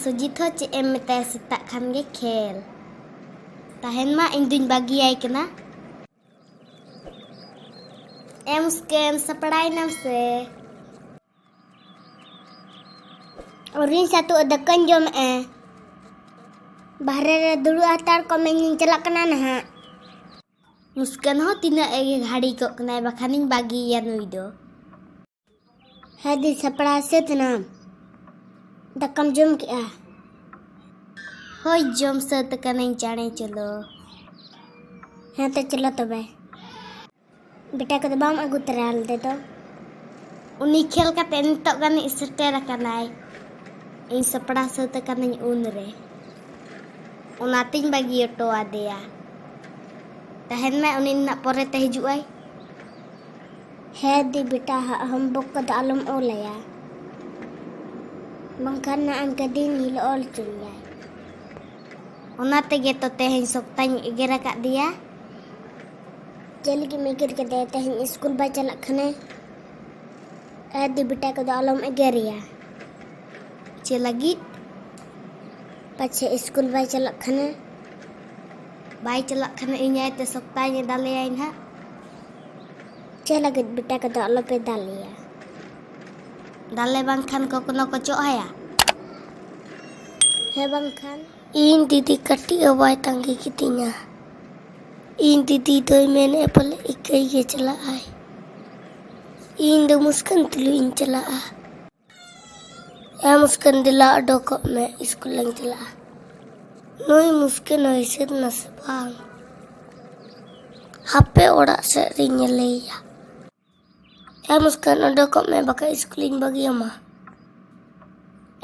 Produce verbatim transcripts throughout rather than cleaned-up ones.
ᱥᱩᱡᱤᱛ ᱦᱚᱸ ᱪᱮᱫ ᱮᱢ ᱢᱮᱛᱟᱭᱟ, ᱥᱮᱛᱟᱜ ᱠᱷᱟᱱ ᱜᱮ ᱠᱷᱮᱞ᱾ ᱛᱟᱦᱮᱱ ᱢᱟ, ᱤᱧ ᱫᱩᱧ ᱵᱟᱹᱜᱤᱭᱟᱭ ᱠᱟᱱᱟ᱾ ᱮ ᱢᱩᱥᱠᱟᱹᱱ, ᱥᱟᱯᱲᱟᱭᱮᱱᱟᱢ ᱥᱮ? ᱟᱹᱣᱨᱤᱧ ᱥᱟᱹᱛᱩᱜᱼᱟ, ᱫᱟᱠᱟᱧ ᱡᱚᱢᱮᱜᱼᱟ᱾ ᱵᱟᱦᱨᱮ ᱨᱮ ᱫᱩᱲᱩᱵ ᱦᱟᱛᱟᱲ ᱠᱚᱜ ᱢᱮ, ᱤᱧᱤᱧ ᱪᱟᱞᱟᱜ ᱠᱟᱱᱟ ᱱᱟᱦᱟᱜ᱾ ᱢᱩᱥᱠᱟᱹᱱ ᱦᱚᱸ ᱛᱤᱱᱟᱹᱜ ᱮ ᱜᱷᱟᱹᱲᱤ ᱠᱚᱜ ᱠᱟᱱᱟᱭ, ᱵᱟᱠᱷᱟᱱᱤᱧ ᱵᱟᱹᱜᱤᱭᱮᱭᱟ ᱱᱩᱭ ᱫᱚ᱾ ᱦᱮᱸ ᱫᱤ, ᱥᱟᱯᱲᱟᱣ ᱥᱟᱹᱛ ᱮᱱᱟᱢ? ᱫᱟᱠᱟᱢ ᱡᱚᱢ ᱠᱮᱜᱼᱟ? ᱦᱳᱭ, ᱡᱚᱢ ᱥᱟᱹᱛ ᱟᱠᱟᱱᱟᱹᱧ ᱪᱟᱬᱮ ᱪᱚᱞᱚ᱾ ᱦᱮᱸ ᱛᱚ, ᱪᱚᱞᱚ ᱛᱚᱵᱮ᱾ ᱵᱮᱴᱟ ᱠᱚᱫᱚ ᱵᱟᱢ ᱟᱹᱜᱩ ᱛᱚᱨᱟ ᱞᱮᱫᱮ ᱫᱚ? ᱩᱱᱤ ᱠᱷᱮᱞ ᱠᱟᱛᱮ ᱱᱤᱛᱚᱜ ᱜᱟᱱᱤᱡ ᱥᱮᱴᱮᱨ ᱟᱠᱟᱱᱟᱭ᱾ ᱤᱧ ᱥᱟᱯᱲᱟᱣ ᱥᱟᱹᱛ ᱟᱠᱟᱱᱟᱹᱧ ᱩᱱᱨᱮ᱾ ᱚᱱᱟᱛᱤᱧ ᱵᱟᱹᱜᱤ ᱦᱚᱴᱚ ᱟᱫᱮᱭᱟ᱾ ᱛᱟᱦᱮᱱ ᱢᱮ, ᱩᱱᱤ ᱱᱟᱜ ᱯᱚᱨᱮᱛᱮ ᱦᱤᱡᱩᱜ ᱟᱭ᱾ ᱦᱮᱸ ᱫᱤ ᱵᱮᱴᱟ, ᱦᱟᱸᱜ ᱦᱳᱢᱣᱟᱨᱠ ᱠᱚᱫᱚ ᱟᱞᱚᱢ ᱚᱞ ᱟᱭᱟ, ᱵᱟᱝᱠᱷᱟᱱ ᱱᱟᱜ ᱟᱢ ᱜᱮ ᱫᱤᱱ ᱦᱤᱞᱳᱜ ᱚᱞ ᱦᱚᱪᱚ ᱢᱮᱭᱟᱭ᱾ ᱚᱱᱟ ᱛᱮᱜᱮ ᱛᱚ ᱛᱮᱦᱮᱧ ᱥᱚᱠᱛᱟᱧ ᱮᱜᱮᱨ ᱟᱠᱟᱫ ᱫᱮᱭᱟ᱾ ᱪᱮᱫ ᱞᱟᱹᱜᱤᱫ ᱮᱢ ᱮᱜᱮᱨ ᱠᱮᱫᱮᱭᱟ? ᱛᱮᱦᱮᱧ ᱥᱠᱩᱞ ᱵᱟᱭ ᱪᱟᱞᱟᱜ ᱠᱷᱟᱱᱮ? ᱮ ᱫᱤ ᱵᱮᱴᱟ ᱠᱚᱫᱚ ᱟᱞᱚᱢ ᱮᱜᱮᱨᱮᱭᱟ᱾ ᱪᱮᱫ ᱞᱟᱹᱜᱤᱫ? ᱯᱟᱪᱷᱮ ᱥᱠᱩᱞ ᱵᱟᱭ ᱪᱟᱞᱟᱜ ᱠᱷᱟᱱᱮ᱾ ᱵᱟᱭ ᱪᱟᱞᱟᱜ ᱠᱷᱟᱱᱮ ᱤᱧ ᱟᱭᱛᱮ ᱥᱚᱠᱛᱟᱧ ᱫᱟᱞᱮᱭᱟᱭ ᱱᱟᱦᱟᱜ᱾ ᱪᱮᱫ ᱞᱟᱹᱜᱤᱫ ᱵᱮᱴᱟ ᱠᱚᱫᱚ ᱟᱞᱚᱯᱮ ᱫᱟᱞᱮᱭᱟ? ᱫᱟᱞᱮ ᱵᱟᱝᱠᱷᱟᱱ ᱠᱚᱠᱱᱚ ᱠᱚ ᱪᱚᱜ ᱟᱭᱟ᱾ ᱦᱮᱸ ᱵᱟᱝᱠᱷᱟᱱ? ᱤᱧ ᱫᱤᱫᱤ ᱠᱟᱹᱴᱤᱡ ᱦᱚᱸ ᱵᱟᱭ ᱛᱟᱺᱜᱤ ᱠᱤᱫᱤᱧᱟ᱾ ᱤᱧ ᱫᱤᱫᱤ ᱫᱚᱭ ᱢᱮᱱᱮᱫᱼᱟ ᱯᱟᱞᱮ ᱮᱠᱟᱭ ᱜᱮ ᱪᱟᱞᱟᱜ ᱟᱭ᱾ ᱤᱧ ᱫᱚ ᱢᱩᱥᱠᱟᱹᱱ ᱛᱩᱞᱩᱡ ᱤᱧ ᱪᱟᱞᱟᱜᱼᱟ᱾ ᱮ ᱢᱩᱥᱠᱟᱹᱱ, ᱫᱮᱞᱟ ᱚᱰᱚᱠᱚᱜ ᱢᱮ, ᱥᱠᱩᱞ ᱞᱟᱝ ᱪᱟᱞᱟᱜᱼᱟ᱾ ᱱᱩᱭ ᱢᱩᱥᱠᱟᱹᱱ ᱦᱚᱸᱭ ᱥᱟᱹᱛ ᱱᱟ ᱥᱮ ᱵᱟᱝ? ᱦᱟᱯᱮ ᱚᱲᱟᱜ ᱥᱮᱫ ᱨᱤᱧ ᱧᱮᱞᱮᱭᱟ᱾ ᱮ ᱢᱩᱥᱠᱟᱹᱱ, ᱚᱰᱚᱠᱚᱜ ᱢᱮ, ᱵᱟᱠᱷᱟᱡ ᱥᱠᱩᱞᱤᱧ ᱵᱟᱹᱜᱤᱭᱟᱢᱟ᱾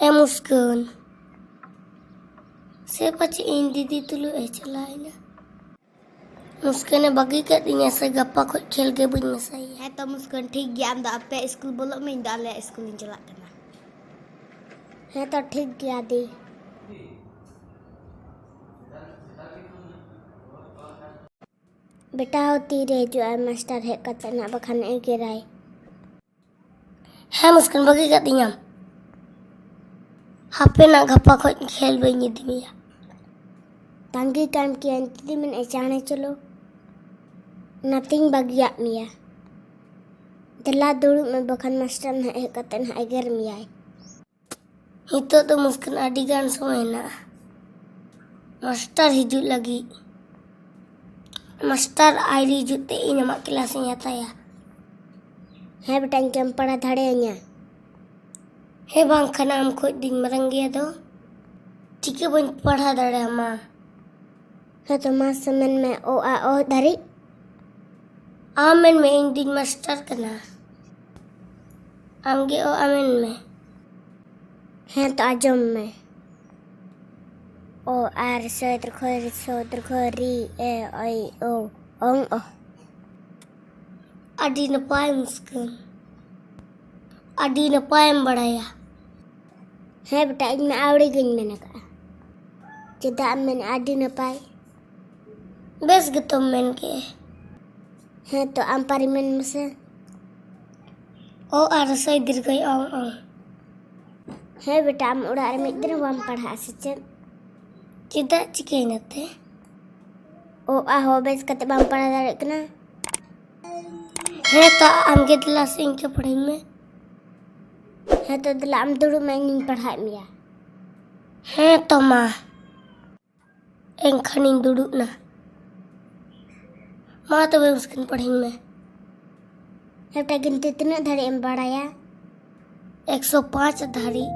ᱮ ᱢᱩᱥᱠᱟᱹᱱ, ᱥᱮ ᱯᱟᱪᱮ ᱤᱧ ᱫᱤᱫᱤ ᱛᱩᱞᱩᱡ ᱮ ᱪᱟᱞᱟᱣᱮᱱᱟ᱾ ᱢᱩᱥᱠᱟᱹᱱᱮ ᱵᱟᱹᱜᱤ ᱠᱮᱫ ᱛᱤᱧᱟ ᱥᱮ, ᱜᱟᱯᱟ ᱠᱷᱚᱡ ᱠᱷᱮᱞ ᱜᱮ ᱵᱟᱹᱧ ᱢᱮᱥᱟᱭᱮᱭᱟ᱾ ᱦᱮᱸ ᱛᱚ ᱢᱩᱥᱠᱟᱹᱱ, ᱴᱷᱤᱠ ᱜᱮᱭᱟ, ᱟᱢ ᱫᱚ ᱟᱯᱮᱭᱟᱜ ᱥᱠᱩᱞ ᱵᱚᱞᱚᱜ ᱢᱮ, ᱤᱧ ᱫᱚ ᱟᱞᱮᱭᱟᱜ ᱥᱠᱩᱞᱤᱧ ᱪᱟᱞᱟᱜ ᱠᱟᱱᱟ᱾ ᱦᱮᱸ ᱛᱚ ᱴᱷᱤᱠ ᱜᱮᱭᱟ ᱫᱤ᱾ ᱵᱮᱴᱟ ᱦᱚᱸ ᱛᱤᱨᱮ ᱦᱤᱡᱩᱜᱼᱟᱭ ᱢᱟᱥᱴᱟᱨ ᱦᱮᱡ ᱠᱟᱛᱮ ᱱᱟᱜ, ᱵᱟᱠᱷᱟᱱ ᱮᱜᱮᱨᱟᱭ᱾ ᱦᱮᱸ ᱢᱩᱥᱠᱟᱹᱱ, ᱵᱟᱹᱜᱤ ᱠᱟᱜ ᱛᱤᱧᱟᱢ? ᱦᱟᱯᱮᱱᱟᱜ ᱜᱟᱯᱟ ᱠᱷᱚᱱ ᱠᱷᱮᱞ ᱵᱟᱹᱧ ᱤᱫᱤ ᱢᱮᱭᱟ᱾ ᱛᱟᱺᱜᱤ ᱠᱟᱢ ᱠᱤᱭᱟᱹᱧ ᱡᱩᱫᱤ ᱢᱮᱱᱮᱫ ᱪᱟᱬᱮ ᱪᱚᱞᱚ, ᱚᱱᱟᱛᱤᱧ ᱵᱟᱹᱜᱤᱭᱟᱜ ᱢᱮᱭᱟ᱾ ᱫᱮᱞᱟ ᱫᱩᱲᱩᱵ ᱢᱮ, ᱵᱟᱠᱷᱟᱱ ᱢᱟᱥᱴᱟᱨ ᱱᱟᱦᱟᱜ ᱦᱮᱡ ᱠᱟᱛᱮ ᱱᱟᱦᱟᱜ ᱮᱜᱮᱨ ᱢᱮᱭᱟᱭ᱾ ᱱᱤᱛᱚᱜ ᱫᱚ ᱢᱩᱥᱠᱤᱞ, ᱟᱹᱰᱤ ᱜᱟᱱ ᱥᱚᱢᱚᱭ ᱦᱮᱱᱟᱜᱼᱟ ᱢᱟᱥᱴᱟᱨ ᱦᱤᱡᱩᱜ ᱞᱟᱹᱜᱤᱫ᱾ ᱢᱟᱥᱴᱟᱨ ᱟᱭᱨᱤ ᱦᱤᱡᱩᱜ ᱛᱮ ᱤᱧ ᱟᱢᱟᱜ ᱠᱞᱟᱥ ᱤᱧ ᱦᱟᱛᱟᱭᱟ᱾ ᱦᱮᱸ ᱵᱮᱴᱟ, ᱤᱧ ᱠᱮᱢ ᱯᱟᱲᱦᱟᱣ ᱫᱟᱲᱮᱭᱟᱹᱧᱟ? ᱦᱮᱸ, ᱵᱟᱝᱠᱷᱟᱱ ᱟᱢ ᱠᱷᱚᱡ ᱫᱩᱧ ᱢᱟᱨᱟᱝ ᱜᱮᱭᱟ ᱫᱚ, ᱪᱤᱠᱟᱹ ᱵᱟᱹᱧ ᱯᱟᱲᱦᱟᱣ ᱫᱟᱲᱮᱭᱟᱢᱟ? ᱦᱮᱸ ᱛᱚ, ᱢᱟᱥᱮ ᱢᱮᱱ ᱢᱮ, ᱚ, ᱟ, ᱚ ᱫᱷᱟᱹᱨᱤᱡ᱾ ᱟᱢ ᱢᱮᱱ ᱢᱮ, ᱤᱧ ᱫᱩᱧ ᱢᱟᱥᱴᱟᱨ ᱠᱟᱱᱟ᱾ ᱟᱢ ᱜᱮ ᱚ, ᱟ ᱢᱮᱱ ᱢᱮ᱾ ᱦᱮᱸ ᱛᱚ, ᱟᱸᱡᱚᱢ ᱢᱮ᱾ ᱚ, ᱟᱨ ᱥᱚ ᱫᱤᱨᱜᱷᱚ, ᱨᱤ, ᱥᱚ ᱫᱤᱨᱜᱷᱚ, ᱨᱤ, ᱮ, ᱚᱭ, ᱳ, ᱚᱝ, ᱚ᱾ ᱟᱹᱰᱤ ᱱᱟᱯᱟᱭ ᱢᱩᱥᱠᱤᱞ, ᱟᱹᱰᱤ ᱱᱟᱯᱟᱭᱮᱢ ᱵᱟᱲᱟᱭᱟ᱾ ᱦᱮᱸ ᱵᱮᱴᱟ, ᱤᱧ ᱢᱟ ᱟᱹᱣᱲᱤ ᱜᱤᱧ ᱢᱮᱱ ᱟᱠᱟᱫᱼᱟ᱾ ᱪᱮᱫᱟᱜ ᱮᱢ ᱢᱮᱱᱮᱫᱼᱟ ᱟᱹᱰᱤ ᱱᱟᱯᱟᱭ? ᱵᱮᱥ ᱜᱮᱛᱚᱢ ᱢᱮᱱ ᱠᱮᱫ᱾ ᱦᱮᱸ ᱛᱚ, ᱟᱢ ᱯᱟᱹᱨᱤ ᱢᱮᱱ ᱢᱮᱥᱮ᱾ ᱚ, ᱟᱨ ᱥᱚᱭ ᱫᱤᱨᱜᱷᱚᱭ ᱚᱝ, ᱚᱝ᱾ ᱦᱮᱸ ᱵᱮᱴᱟ, ᱟᱢ ᱚᱲᱟᱜ ᱨᱮ ᱢᱤᱫ ᱫᱤᱱ ᱦᱚᱸ ᱵᱟᱢ ᱯᱟᱲᱦᱟᱜᱼᱟ ᱥᱮ ᱪᱮᱫ? ᱪᱮᱫᱟᱜ, ᱪᱤᱠᱟᱹᱭᱮᱱᱟ ᱛᱮ? ᱚ, ᱟ ᱦᱚᱸ ᱵᱮᱥ ᱠᱟᱛᱮ ᱵᱟᱢ ᱯᱟᱲᱦᱟᱣ ᱫᱟᱲᱮᱭᱟᱜ ᱠᱟᱱᱟ᱾ ᱦᱮᱸ ᱛᱚ, ᱟᱢ ᱜᱮ ᱫᱮᱞᱟ ᱥᱮ ᱤᱧ ᱴᱷᱮᱱ ᱯᱟᱲᱦᱟᱣ ᱢᱮ᱾ ᱦᱮᱸ ᱛᱚ, ᱫᱮᱞᱟ ᱟᱢ ᱫᱩᱲᱩᱵ ᱢᱮ, ᱤᱧᱤᱧ ᱯᱟᱲᱦᱟᱣᱮᱫ ᱢᱮᱭᱟ᱾ ᱦᱮᱸ ᱛᱚ ᱢᱟ, ᱮᱱᱠᱷᱟᱱᱤᱧ ᱫᱩᱲᱩᱵ ᱮᱱᱟ᱾ ᱢᱟ ᱛᱚᱵᱮ ᱢᱩᱥᱠᱤᱞ ᱯᱟᱲᱦᱟᱣ ᱢᱮ᱾ ᱦᱮᱸ ᱵᱮᱴᱟ, ᱜᱤᱱᱛᱤ ᱛᱤᱱᱟᱹᱜ ᱫᱷᱟᱹᱨᱤᱡ ᱮᱢ ᱵᱟᱲᱟᱭᱟ? ᱮᱠᱥᱚ ᱯᱟᱸᱪ ᱫᱷᱟᱹᱨᱤᱡ᱾